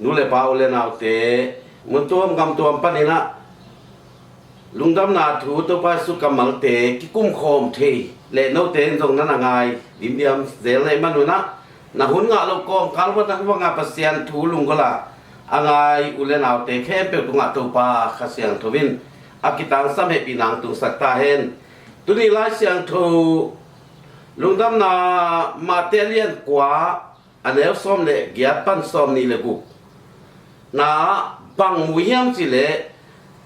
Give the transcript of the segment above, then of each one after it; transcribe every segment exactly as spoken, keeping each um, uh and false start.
Nu le pa, u le naute, mun tuam gam tuam panin ah lungdamna thu, Topa Jesu kammalte kikum khawm thei le note in zong na na ngai dimdiam zel na hih manun ah, na hun ngah loh kawmkal bang a Pasian thu lunggulh a a ngai u le naute khempeuh tungah Topa Kha Siangtho in a kitangsam hehpihna hong tungsak ta hen. Tuni Lai Siangtho Lungdamna Mate a lian kua, a neu sawm le giat pan sawmnih le guk na bang mu hiam cih leh,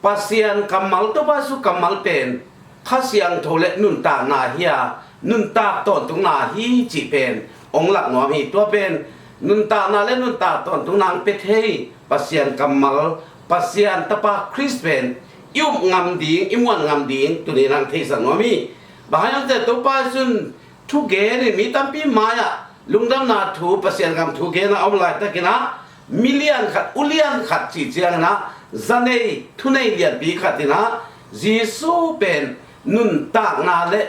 Pasian kammal, Topa Jesu kammal pen Kha Siangtho le nuntakna hi a, nuntak tawntungna hi cih pen hong lak nuam hi. Tua pen nuntakna le nuntak tawntungna hong pia thei Pasian kammal, Pasian Tapa Khrist pen i up ngam ding, i muan ngam ding tuni in hong theisak nuam hi. Bang hang hiam cih leh Topa Jesu in thugen in mi tampi mai-ah lungdamna thu, Pasian gam thu gen a om laitakin ah, mi lian khat, u lian khat cih ciangin ah, za nei, thunei lianpi khat in ah, Jesu pen nuntakna le,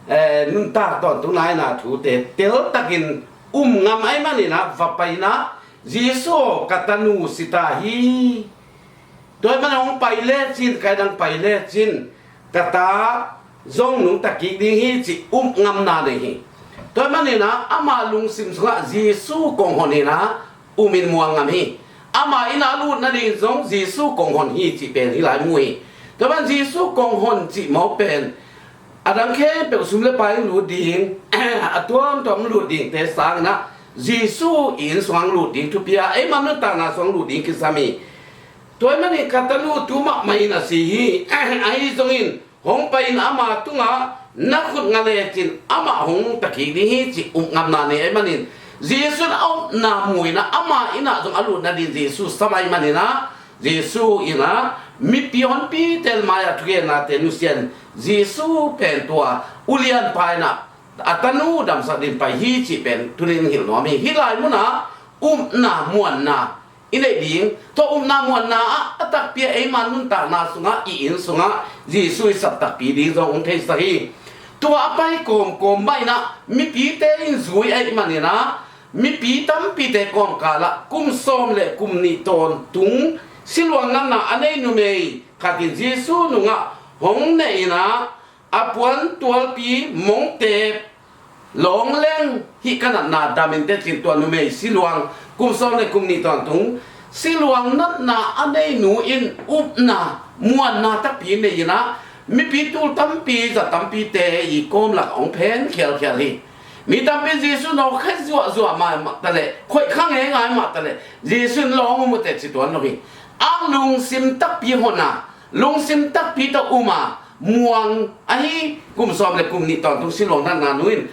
eh, nuntak tawntungna in ah thute teltakin um ngam ahih manin ah, va pai in ah, Jesu aw, ka tanu si ta hi. Tua ahih manin hong pai lecin, ka inn ah hong pai lecin, ka ta zong nungta kik ding hi cih up ngamna nei hi. Tua ahih manin ah ama lungsim sungah Jesu kong hon in ah um in muang ngam hi. Ama inn ah a lut nading zong Jesu kong hon hi cih pen hih lai mu hi. Tua ahih manin Jesu kong hon cih mawk pen a dang khempeuh, sum le pai in lut ding, a tuamtuam lut dingte sangin ah Jesu inn sungah lut ding thupi a, eima nuntakna sungah lut ding kisam hi. Tua ahih manin ka tanu tu mahmah in a si hi. Ahi zongin hong pai in ama tungah na khut nga lecin amah hong ta kik ding hi cih up ngamna nei ahih manin, Jesu in a upna mu in ah ama inn ah zong a lut nading Jesu sam ahih manin ah, Jesu in ah mipi honpite mai-ah thugennate nusia in, Jesu pen tua ulianpa in ah a tanu damsak dingin pai hi cih pen tuni in hilh nuam hi. Hih lai munah upna muanna i neih ding, tua upna muanna ah a takpi a eima nuntakna sungah, i inn sungah Jesu i sap takpi ding zong hong theisak hi. Tua a pai kawmkawm mah in ah mipite in zui ahih manin ah, mipi tampite kawmkal ah kum sawm le kum nih tawntung siluang natna a nei numei khat in Jesu nungah hong neh in ah, a puan tualpi mongtep lawng leng hih ka natna dam in teh ci-in tua numei siluang, kum sawm le kum nih tawntung siluang natna a nei nu in upna muanna takpi nei in ah, mipi tul tampi, za tampite i kawm lakah hong phen khialkhial hi. Mi tampi in Jesu nawk khia zuahzuah mah taleh, khoih kha ngeingai mah taleh, Jesu in lawng um uh teh ci tuan lo hi. A lungsim takpi hon a, lungsim takpi tawh um a, muang ahi kum sawm le kum nih tawntung siluang natna nu in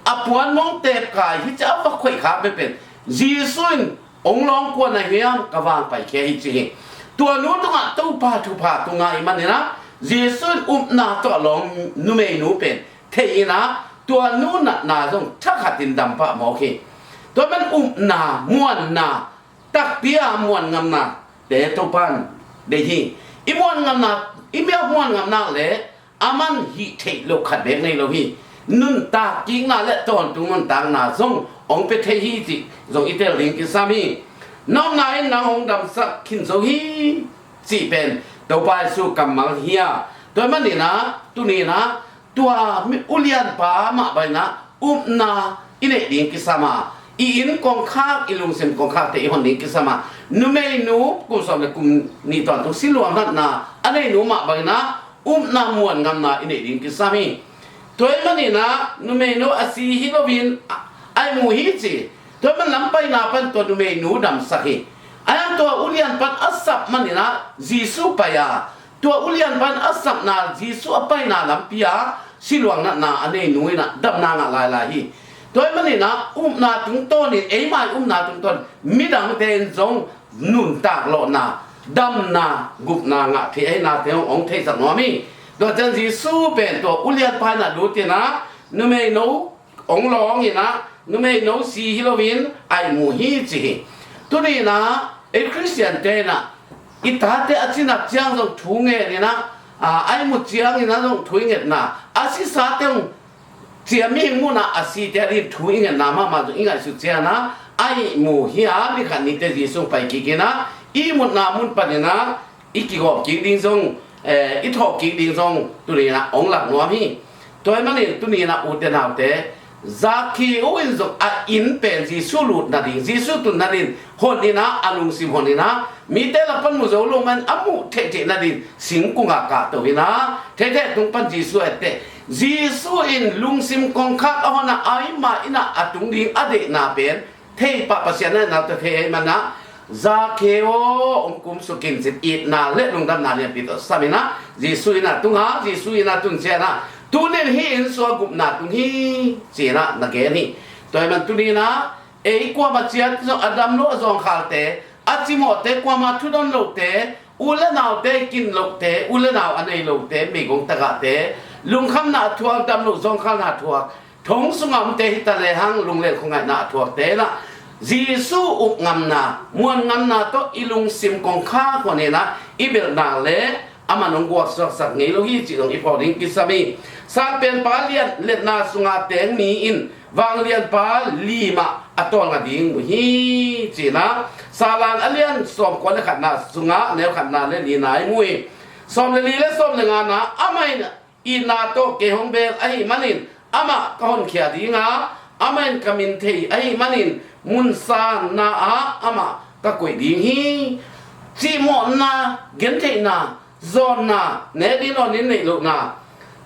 a puan mongtep kai hi ci a, a va khoih khak peuhpeuh in Jesu in hong lawng kua na hiam, ka vang paikhia hi ci hi. Tua nu tungah Topa thupha tung ahih manin ah, Jesu in upna tawh a lawng numei nu pen thei in ah, tua nu natna zong thakhatin dam pah mawk hi. Tua pen upna, muanna, takpi a muan ngamnate Topa in deih hi. I muan ngamna, i mia muan ngamna le aman hih theih loh khat beek nei lo hi. Nuntak kikna le tawntung nuntakna zong hong pia thei hi cih zong i tel ding kisam hi. Nawmna in nang hong damsak khin zo hi cih pen Topa Jesu kammal hi a, tua ahih manin ah tuni in ah tua mi ulianpa mah bangin ah upna i neih ding kisam a, i inn kongkhak, i lungsim kongkhakte i hon ding kisam a, numeinu kum sawm le kum nih tawntung siluang natna a neinu mah bangin ah upna muan ngamna i neih ding kisam hi. Tua ahih manin ah numeinu a si hi loin a, a ihmu hi ci. Tua ahih man lampaina pan tua numeinu damsak hi. Ahi hang tua ulianpa in a sap manin ah Jesu pai a, tua ulianpa in a sapna, Jesu a paina lampi ah siluang natna a neinu in ah damna ngah lailai hi. Tua ahih manin ah upna tungtawnin, eima i upna tungtawn midangte in zong nuntak lawhna, damna, gupna ngah thei ahinate hong, hong theisak nuam hi. Tua ciang Jesu pen tua ulianpa inn ah lut in ah numeinu hong lawng in ah, numeinu si hi loin a ihmu hi ci hi. Tuni in ah ei Khristiante in ah i tate a cinak ciang zong thu ngen in ah, a, a ihmut ciangin ah zong thu i ngetna, a sisate hong ciah mihing munah a site a dingin thu i ngetna mahmah zong i ngaihsut ciangin ah, a ihmu hi a, ni khat ni teh Jesu pai kik in ah i ihmutna mun panin ah i kigawp kik ding zong, eh, i thawh kik ding zong tuni in ah hong lak nuam hi. Tua ahih manin tuni in ah ute naute, Zakheu in zong a inn pen Jesu lut nading, Jesu tun nading hon in ah, a lungsim hon in ah, mite lak pan mu zo lo man a muh theihtheih nading singkung ah kahto in ah, theihtheih tung pan Jesu a et teh, Jesu in lungsim kongkhak a hon ah, a inn mah in ah a tung ding a deihna pen thei pah, Pasian in ah na tua thei ahih manin ah, Zakheu aw, hong kumsuk in, ci-in itna le lungdamna lianpi tawh sam in ah Jesu inn ah tung a, Jesu inn ah tun ciangin ah, tuni in hih inn sung ah gupna tung hi, ci-in ah na gen hi. Tua ahih manin tuni in ah ei kuamah ciat zong, a dam lo a zawngkhalte, a cimawhte, kuamah thudon lohte, u le naute, kin lohte, u le nau a nei lote, meigong tagahte, lungkhamna a thuak, dam lo zawngkhalna a thuak, thong sungah omte hi ta lehang, lungleng khuangaihna a thuakte in ah, Jesu up ngamna, muan ngamna tawh i lungsim kongkhak hon in ah i belh nak leh, amah in hong guaksuaksak ngei lo hi cih zong i phawk ding kisam hi. Sanpenpa lian liatna sungah teng mi in vanglianpa li mah a tawlnga ding uh hi, ci-in ah Salan a lian sawmkua le khatna sungah neu khatna le lina i mu hi. Sawm le li le sawm le ngana, amah in itna tawh kei hong bel ahih manin amah ka honkhia ding a, amah in ka min thei ahih manin mun sanna ah amah ka koih ding hi. Cimawhna, gentheihna, zawnna, nek ding nawn ding neih lohna,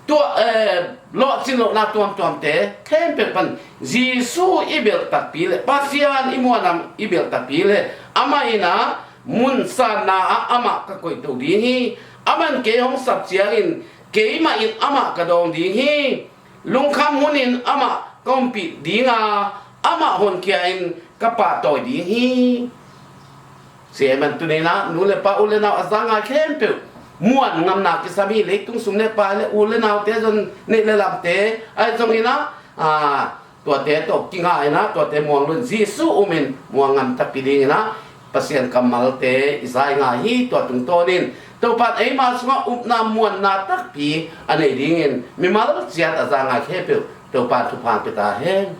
tua, eh, lawhcin lohna tuamtuamte khempeuh pan Jesu i belh takpi leh, Pasian i muan ngamna i belh takpi leh, amah in ah mun sanna ah amah ka koihto ding hi. Amah in kei hong sap ciangin keimah in amah ka dawng ding hi. Lungkham hunin amah ka ompih ding a, amah honkhia in ka pahtawi ding hi. Tua ahih manin tuni in ah nu le pa, u le nau, a za ngai khempeuh muan ngamna kisam hi. Leitung sum le pai le u le naute, zon neih le lamte, ahi zongin ah, ah, tuate tawh kinga in ah, tuate muang lo in Jesu um in muang ngam takpi dingin ah, Pasian kammalte i za i ngai hi. Tua tungtawnin Topa'n eima sungah upna muanna takpi a nei dingin mimal ciat a za ngai khempeuh Topa'n thupha pia ta hen.